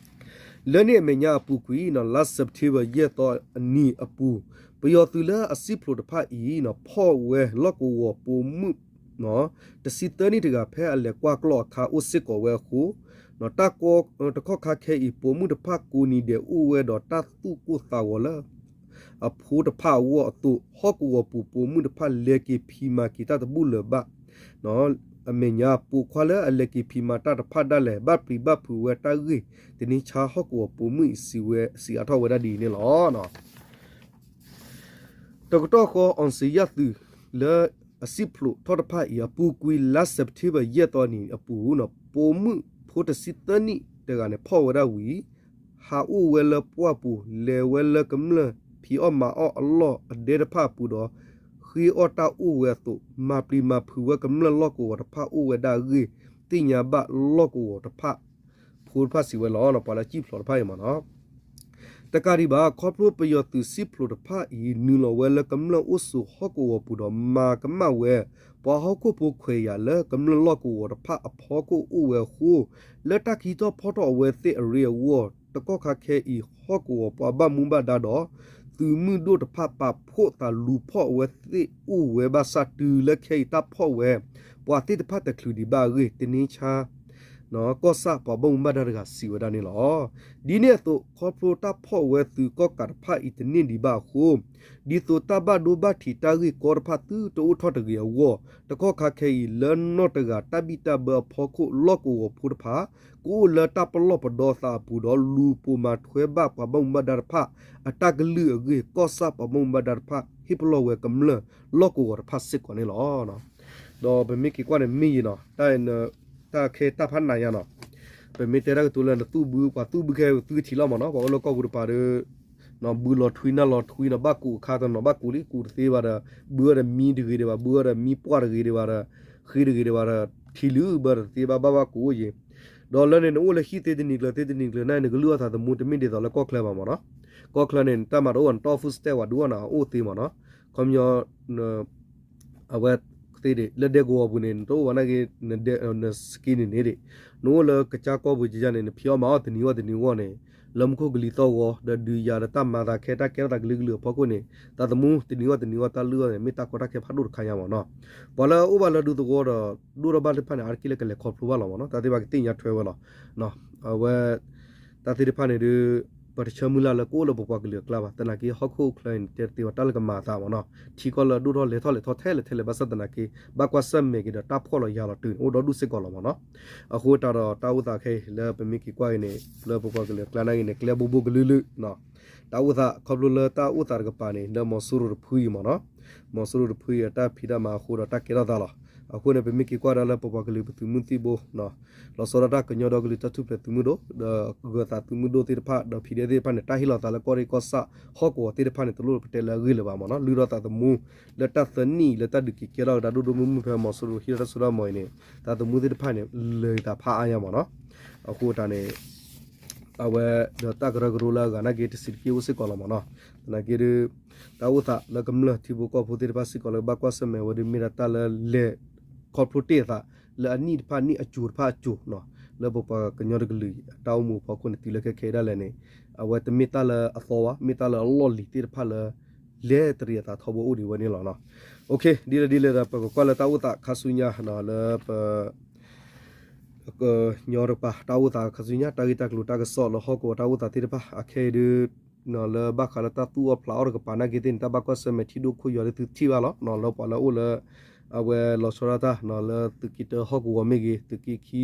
လၢန့ၣ်အမဲာ်ညါအပူၤကွံာ် လါစဲးပထ့ဘၢၣ် ယဲၢ်သီအနံၤအပူၤ ပယီၤသုးလၢအစံၣ်ဖျိးတဖၣ်အံၤ ဖီၣ်ဝဲလီၢ်ကဝီၤပိာ်မုၣ် တဆံသၢနံၣ်တဂၤ ဖဲအလဲၤကွၢ်ကျီၢ်အခါအိၣ်စ့ၢ်ကီးဝဲအဃိ တၢ်ကီတခီခါခဲအံၤ ပိာ်မုၣ်တဖၣ်ကိးနံၤဒဲးအိၣ်ဝဲဒီးတၢ်သူၣ်ကိၢ်သးဂီၤလၢ အဖိတဖၣ်အဂီၢ်အသိး ဟီၣ်ကဝီၤပူၤပိာ်မုၣ်တဖၣ်လဲၤက့ၤဖံးမၤက့ၤတၢ်တဘူၣ်လၢၤဘၣ် အမဲာ်ညါပိာ်ခွါလၢအလဲၤက့ၤဖံးမၤတၢ်တဖၣ်ဒၣ်လဲာ် ဘၣ်ပျံၤဘၣ်ဖုးဝဲတၢ်ဂ့ၢ် တန့ဆါဟီၣ်ကဝီၤပိာ်မုၣ်အံၤ စံးဝဲစံးအါထီၣ်ဝဲဒၣ်ဒ်အံၤန့ၣ်လီၤ. တကတီၢ်ဃီ အောင်ဇေယျသုး လၢအစံၣ်ဖျိးထီၣ်တဖၣ်အံၤ အပူၤကွံာ်လါစဲးပထ့ဘၢၣ် ယဲၢ်သီနံၤအပူၤ ပိာ်မုၣ်ဖိတဆံသၢနံၣ်တဂၤန့ၣ် ဖီၣ်ဝဲဒၣ်ဝံၤ ဟးအိၣ်ဝဲလၢပှၢ်ပူၤ လဲၤဝဲလၢကမျၢၢ်ဖံးအီၣ်မၤအီၣ်အလီၢ်အဒဲတဖၣ်အပူၤဒီး ဃ့အီၣ်တၢ်အိၣ်ဝဲအသိး မၤပျံၤမၤဖုးဝဲကမျၢၢ်လီၢ်ကဝီၤတဖၣ်အိၣ်ဝဲဒၣ်အဂ့ၢ် သ့ၣ်ညါဘၣ်လီၢ်ကဝီၤတဖၣ် ဖိတဖၣ်စံးဝဲလီၤ. ပှၤလၢအစံၣ်ဖျိးတဖၣ်အံၤမ့ၢ်နီၤ တကးဒံးဘၣ် ခီဖျိပယီၤသုးစံၣ်ဖျိးတဖၣ်အံၤ နုာ်လီၤဝဲလၢကမျၢၢ်အိၣ်ဆိးဟီၣ်ကဝီၤပူၤဒီး မၤကမၣ်ဝဲ ပှၤဟီၣ်ခိၣ်ဖိခွဲးယာ်လၢကမျၢၢ်လီၢ်ကဝီၤတဖၣ်အဖီခိၣ်အိၣ်ဝဲအဃိ လၢတၢ်ကဟံးထီၣ်ဖီၣ်ထီၣ်အဝဲသ့ၣ်အရ့အဂီၢ် တကီၢ်ခါခဲအံၤ ဟီၣ်ကဝီၤပှၤဘၣ်မူဘၣ်ဒါဒီး သုးမုၢ်ဒိၣ်တဖၣ်ပာ်ဖှိၣ်သးလူၤဖီၣ်အဝဲသ့ၣ်အိၣ်ဝဲဘၣ်ဆၣ် တုၤလၢခဲအံၤတၢ်ဖီၣ်ဝဲ ပှၤသ့ၣ်တဖၣ်တချုးဒံးဘၣ်အဂ့ၢ် တနံၤဆါ ကီၢ်ဆၣ်ပှၤဘၣ်မူဘၣ်ဒါတဂၤစံးဝဲဒၣ်န့ၣ်လီၤ. ဒ်န့ၣ်အသိး ခီဖျိတၢ်ဖီၣ်ဝဲသုးကီၢ်ကးတဖၣ်အံၤတန့ၢ်ဒံးဘၣ်အဃိ ဒ်သိးတၢ်ဘၣ်ဒိဘၣ်ထံးတၢ်ဂ့ၢ်ကီတဖၣ်သုတအိၣ်ထီၣ်တဂ့ၤအဂီၢ် တကီၢ်ခါခဲအံၤ လၢနီၢ်တဂၤတၢ်ဘံၣ်တၢ်ဘၢအဖီခိၣ် လီၢ်ကဝီၤဖိတဖၣ် ကအိၣ်လၢတၢ်ပလီၢ်ပဒီသးအပူၤဒီး လူၤပိာ်မၤထွဲဘၣ်ပှၤဘၣ်မူဘၣ်ဒါတဖၣ် အတၢ်ကလုၢ်အဂ့ၢ် ကီၢ်ဆၣ်ပှၤဘၣ်မူဘၣ်ဒါတဖၣ်ဟ့ၣ်ပလီၢ်ဝဲကမျၢၢ်လီၢ်ကဝီၤတဖၣ်စ့ၢ်ကီးန့ၣ်လီၤ. ဒီးပမ့ၢ်က့ၤကွၢ်န့ၣ်မ့ၢ်ယံၤနီၤ တၢ်ခဲတၢ်ဖးနးညါနီၤ ပမ့ၢ်တဲတၢ်ကတိၤလၢနသူၣ်ဘု ပှၤသူၣ်ဘုခဲသုကထံၣ်လီၤမ့ၢ်နီၤ ပှၤအိၣ်လၢကီၢ်ပူၤတပၤဒီး ဘုလီၤထွံနၢ်လီၤထွံနီၤ ဘၣ်ကူးအခါတနီၤ ဘၣ်ကူးလံ ကူးတသ့ဘၣ်ဒီး ဘုအီၤဒီးမံတဂ့ၤဒံးဘၣ် ဘုအီၤဒီးမံပှၢ်တဂ့ၤဒံးဘၣ်ဒီး ဃ့တဂ့ၤဒံးဘၣ်ဒီး ထံလုၢ်ဘၢတသ့ဘၣ် ဘၣ်ဘၣ်ကူးအိၣ်ယံၤ ဒီးလၢန့ၣ် နအိၣ်လၢဟံၣ်သ့တနံၤကျၢၤသ့တနံၤကျၢၤန့ၣ် နကလုၢ်အီၣ်သးသမူတမ့ၢ်ဒ်သိးလၢကီၢ်ချၢဘၣ်မ့ၢ်နီၤ ကီၢ်ချၢန့ၣ် တၢ်မၤတအိၣ်ဘၣ် နတီၢ် food stamp ဝဲဒုးအီၣ်နၤအိၣ်သ့မ့ၢ်နီၤ ခီပညီ အဝဲသ့ၣ်ဒံး လၢဒဲကဝီၤပူၤန့ၣ် နတအိၣ်ဘၣ်နာ်က့ န scheme န့ၣ်န့ၣ်ဒံး နအိၣ်လၢကစၢ်ကီၢ်ပူၤကယါန့ၣ် နဖံးအီၣ်မၤအီၣ်တနံၤဂီၢ်တနံၤဂီၢ်န့ၣ် လၢမူခိၣ်ကလံၤသီၣ်ဂီၤ ဒီးဒုးယၤဒီးတၢ်မၤသးခဲ တၢ်ကဲထီၣ်သးကလုာ်ကလုာ်အဖီခိၣ်န့ၣ် သးသမူတနံၤဂီၢ်တနံၤဂီၢ်တၢ်လုၢ်အီၣ်န့ၣ် မ့ၢ်တၢ်ကီတၢ်ခဲဖးဒိၣ်တခါညါမ့ၢ်နီၤ ပှၤလၢအအိၣ်ဘၣ်လၢဒူသဝီဒီး ဒိၣ်ထီၣ်ဘၣ်သ့ၣ်တဖၣ်န့ၣ် အါတက့ၢ်လၢကလဲၤခီဖျိဘၣ်လီၤမ့ၢ်နီၤ တၢ်သ့ၣ်တဖၣ်ကသ့ၣ်ညါထွဲဝဲလီၤ အဝဲ တၢ်သ့ၣ်တဖၣ်န့ၣ်ဒီး ပတဆၢမုၢ်လၢ်လၢကအိၣ်လၢပပှၤကလုာ်အကျါဘၣ် သနာ်က့ဟီၣ်ခိၣ်ချၢအံၤန့ၣ် တဲတသ့ဘၣ်တၢ်လၢကမၤအသးမ့ၢ်နီၤ ထံကီၢ်လၢအဒိၣ်ထီၣ်လဲၤထီၣ်လဲၤထီထဲလဲၣ်ထဲလဲၣ် ဘၣ်ဆၣ်သနာ်က့ ဘၣ်ကွၢ်ဆၢၣ်မဲာ်က့ၤဒီးတၢ်ဖှီၣ်လီၤယာ်လီၤတုၤန့ၣ် အိၣ်ဒီဒူၣ်စ့ၢ်ကီးလီၤမ့ၢ်နီၤ အဃိတၢ်ဒီးတၢ်အိၣ်သးခဲအံၤလၢပမ့ၢ်က့ၤကွၢ်အံၤန့ၣ် လၢပပှၤကလုာ်အကျါနာ်က့န့ၣ် ကျဲဘိဘိကလုာ်လုာ် တၢ်အိၣ်သးခီဖျိလၢတၢ်အိၣ်သးတကပၤန့ၣ် လၢမီၤစိရိၤတဖုအံၤမ့ၢ်နီၤ မီၤစိရိၤတဖုအံၤအတၢ်ဖံးတၢ်မၤအဃိဒီးတၢ်ကဲထီၣ်သးလီၤ အဃိန့ၣ် ပမ့ၢ်က့ၤကွၢ်ဒၣ်လၢပပှၤကလုာ်ပသုးမုၢ်သံၣ်ဘိ လီၤဆီဒၣ်တၢ်ကညီဒီကလုာ်တၢ်ထူၣ်ဖျဲးသုးမုၢ်ဒိၣ် ဒီးဂၢၤသးသုးမုၢ်ဒိၣ်သ့ၣ်တဖၣ် ဒီး ဖံးဒဲး သ့ၣ်တဖၣ်န့ၣ် တၢ်ဟ့ၣ်လီၤသးလၢကီၢ်ရ့ၣ်ကီၢ်ဆၣ်ဟီၣ်ကဝီၤသ့ၣ်တဖၣ်န့ၣ် တလိၣ်ပတဲလၢအဂ့ၢ်လၢၤဘၣ်မ့ၢ်နီၤ လုၢ်ထီၣ်သးသမူ လၢတၢ်သၢနံၣ်လၢတၢ်ဒုးက့ၤကဲထီၣ်ကဒါဒိၣ်ဒိၣ်မုၢ်မုၢ်ဖဲမီၤစိရိၤဟံးထီၣ်တၢ်စိတၢ်ကမီၤအံၤန့ၣ် သးသမူသ့ၣ်တဖၣ်န့ၣ် လၢာ်သးဖးအါညါမ့ၢ်နီၤ အဃိတၢ်န့ၣ် အဝဲဒီးတၢ်ကရၢကရိလၢအဂၤနာ်က့တဆံးတက့ၢ်အိၣ်စ့ၢ်ကီးလီၤမ့ၢ်နီၤ သနာ်က့ဒီး တၢ်အိၣ်သးလၢကမျၢၢ်ထံဖိကီၢ်ဖိသ့ၣ်တဖၣ်စ့ၢ်ကီးလၢကဘၣ်ကွၢ်ဆၢၣ်မဲာ်ဝဲဒီးမ့ၢ်ဒၣ်တၢ်လၢလဲၤခီဖျိတ့ၢ်အသး လၢအနံၣ်တဖၣ်နံၣ်အစိၤတဖၣ်အစိၤ လၢပပှၤကညီတကလုာ်အတၢ်အိၣ်မူအဖီခိၣ်န့ၣ် တုၤလၢခဲခဲအံၤဒၣ်လဲာ်န့ၣ် အဝဲတမ့ၢ်တၢ်လၢအသီဘၣ် မ့ၢ်တၢ်လၢအလီၢ်လံၤသ့ၣ်တဖၣ်လၢ လဲၤတရံးအသးထီဘိအိၣ်ဒံးဝဲန့ၣ်လီၤ. ဒ်လဲၣ်ဒ်လဲၣ်ဒီး ပကကွၢ်လၢတၢ်အိၣ်သးခါဆူညါလၢပ ကညီတကပၤ တၢ်အိၣ်သးခါဆူညါ တၢ်ဂ့ၢ်တၢ်ကျိၤတၢ်ကစီၣ်လၢဟီၣ်ကဝီၤတၢ်အိၣ်သးသ့ၣ်တဖၣ် အခဲအံၤဒုး လၢဘၣ်ဃးလၢတၢ်သူၣ်အီၣ်ဖျးအီၣ်တကပၤနာ်က့သ့ၣ်န့ၣ် တၢ်ဘၣ်ကွၢ်ဆၢၣ်မဲာ်ထံဒိၣ်ခိၣ်ယွၤဒုးသုထံၣ်ဘၣ်လီၤ. လၢပှၤလၢအအိၣ်လၢ အဝဲလီၤဆီဒၣ်တၢ် လၢသုးက့တၢဟီၣ်ကဝီၤမ့ၢ်ဂ့ၤ သုးက့ခံ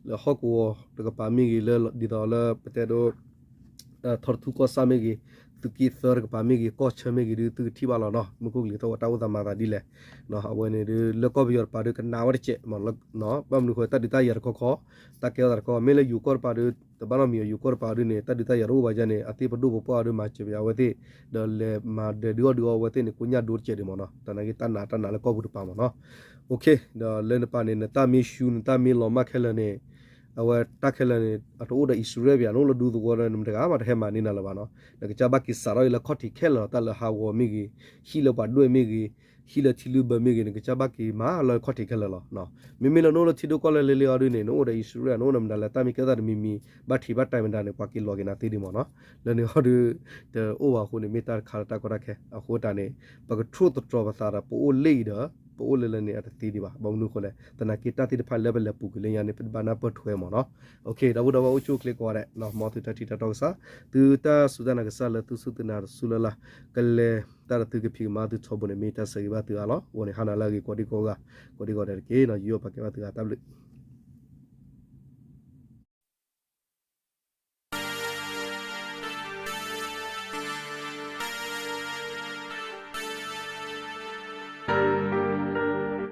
လၢဟီၣ်ကဝီၤတကပၤမ့ၢ်ဂ့ၤ လၢဒ်သိးလၢပတဲဒိး ထီတထူၣ်ကီၢ်ဆၣ်မ့ၢ်ဂ့ၤ သုးက့သၢတကပၤမ့ၢ်ဂ့ၤ ကီၢ်ဆၢမ့ၢ်ဂ့ၤဒုး သုကထံၣ်ဘၣ်လီၤနီၤ. မူခိၣ်ကလံၤထီၣ်ဝဲတၢ်အိၣ်သးမၤသးဒ်လဲၣ်. အဝဲန့ၣ်ဒုး လၢကီၢ်ပယီၤတပၤဒုး ကနးဝဲတစဲး ဘၣ်မနုၤဃိ တၢ်ဒုးတၢ်ယၤတခီခီ တၢ်ကဲထီၣ်သးတခီ မ့ၢ်လၢယိၤကီၢ်တပၤဒုး တဘၣ်နီတမံၤ ယိၤကီၢ်တပၤဒုးန့ၣ် တၢ်ဒုးတၢ်ယၤတအိၣ်ဘၣ်ယါန့ၣ် အသ့ၣ်ပဒိၣ်ပပှၢ်အီၤဒုး မၤစၢၤပယၤအဝဲသ့ၣ် ဒီးလဲၤမၤဒဲးဒုးအီၣ်ဒုးအီဝဲသ့ၣ်န့ၣ် ကိညၣ်ဒိတစဲးဒံးမ့ၢ်နီၤ. တၢ်နာ်က့တၢ်နးတၢ်နးလၢကီၢ်ပူၤတပၤမ့ၢ်နီၤ. ဒီးလၢနပၤန့ၣ် နတၢ်မ့ၢ်ရှူ နတၢ်မ့ၢ်လီၤမၢ်ခဲလၢာ်န့ၣ် အဝဲတၢ်ခဲလၢာ်န့ၣ် အတအိၣ်ဒီးအံၣ်စရ့လးဘၣ် နအိၣ်လၢဒူသဝီဒီး နမတဂၤမးတဟဲမၤန့ၢ်နၤလၢၤဘၣ်နီၤ. နကစၢ်ဘၣ်က့ၤစးထီၣ်အံၤလၢခီၣ်ထံးခဲလၢာ်လီၤ. တၢ်လၢဟးဂီၤမ့ၢ်ဂ့ၤ, ဟံၣ်လၢပှၤဒွဲၣ်မ့ၢ်ဂ့ၤ, ဟံၣ်လၢထံလုၢ်ဘၢမ့ၢ်ဂ့ၤ နကစၢ်ဘၣ်က့ၤမၤလၢခီၣ်ထံးခဲလၢာ်လီၤ. မ့မ့ၢ်လၢနအိၣ်လၢထံဒိၣ်ကီၢ်လဲၢ်လၢလံအီၤဒုးန့ၣ် နအိၣ်ဒီးအံၣ်စရ့လး နအိၣ်ဒီးမတၤလဲၣ် တၢ်မ့ၢ်ကဲထီၣ်တၢ်တမံၤမံၤ ဘၣ်ထံးဘၣ်တၢ်မတၤန့ၣ် ပှၤက့ၤလီၤက့ၤနၤသ့ဒံးမ့ၢ်နီၤ. လၢန့ၣ်အီၤဒုး တအိၣ်ဘၣ်အဃိန့ၣ် မ့ၢ်တၢ်တခါလၢတၢ်ကီတၢ်ခဲ အဃိတၢ်န့ၣ် ပကထိၣ်သတြီၤပသးဒီး ပအိၣ်လၢအံၤဒီး ပအိၣ်လၢလၢန့ၣ် အတသ့ဒံးဘၣ်. ဘၣ်မနုၤအဃိလဲၣ် သနာ်က့တၢ်သ့ၣ်တဖၣ်လၢပလဲၤပူၤကွံာ်လၢညါန့ၣ် ပတဘၣ်နၢ်ပၢၢ်ထွဲမ့ၢ်နီၤ. ဒီပုၢ်ဒီဝဲၢ်အိၣ်ဆူၣ်အိၣ်ချ့ကိးဂၤဒဲး မ်သုတၢ်ထံၣ်တၢ်တီကစၢ် သုတၢ်စူၢ်တၢ်နာ်ကစၢ်လၢသုစူၢ်သုနာ်တစူၢ်လၢ်လၢ် ကလဲၤတၢ်ဒီးသုကဖံးကမၤသုထီဘိန့ၣ် မ့ၢ်တၢ်ဆၢဂ့ၤဘၣ်သုအါလီၤ. အဃိန့ၣ် ဟါနၤလၢအဂ့ၤ ကိးဒံကိးဂၤ ကိးဒံကိးဂၤဒဲးတက့ၢ်. ယိၣ်ပာ်ကဲဘၣ်သုအါ တၢ်ဘျုး